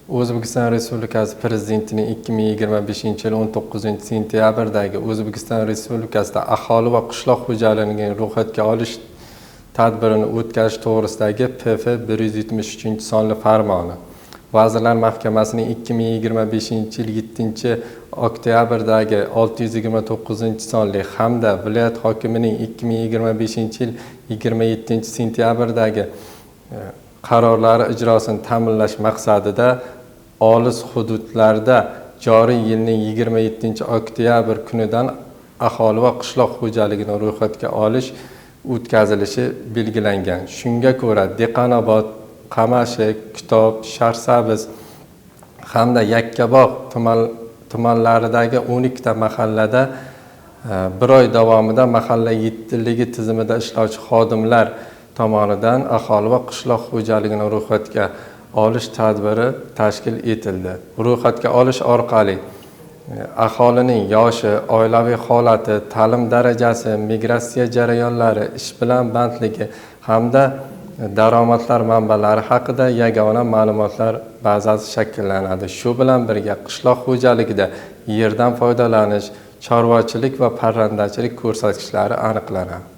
O'zbekiston Respublikasi Prezidentining 2025-yil 19-sentyabrdagi O'zbekiston Respublikasida aholi va qishloq xo'jaligini ro'yxatga olish tadbirini o'tkazish to'g'risidagi PF 173 sonli farmoni, Vazirlar Mahkamasining 2025-yil 7-oktyabrdagi 629 sonli hamda viloyat hokimining 2025-yil 27-sentyabrdagi qarorlari ijrosini ta'minlash maqsadida olis hududlarda joriy yilning 27 oktyabr kunidan aholi va qishloq xo'jaligini ro'yxatga olish o'tkazilishi belgilangan. Shunga ko'ra, Dehqonobod, Qamashi, Kitob, Shahrisabz hamda Yakkabog' tumanlaridagi 12 ta mahallada bir oy davomida mahalla yettiligi tizimida ishlovchi xodimlar tomonidan aholi va qishloq xo'jaligini ro'yxatga olish tadbiri tashkil etildi. Ro'yxatga olish orqali aholining yoshi, oilaviy holati, ta'lim darajasi, migratsiya jarayonlari, ish bilan bandligi hamda daromadlar manbalari haqida yagona ma'lumotlar bazasi shakllanadi. Shu bilan birga, qishloq xo'jaligida yerdan foydalanish, chorvachilik va parrandachilik ko'rsatkichlari aniqlanadi.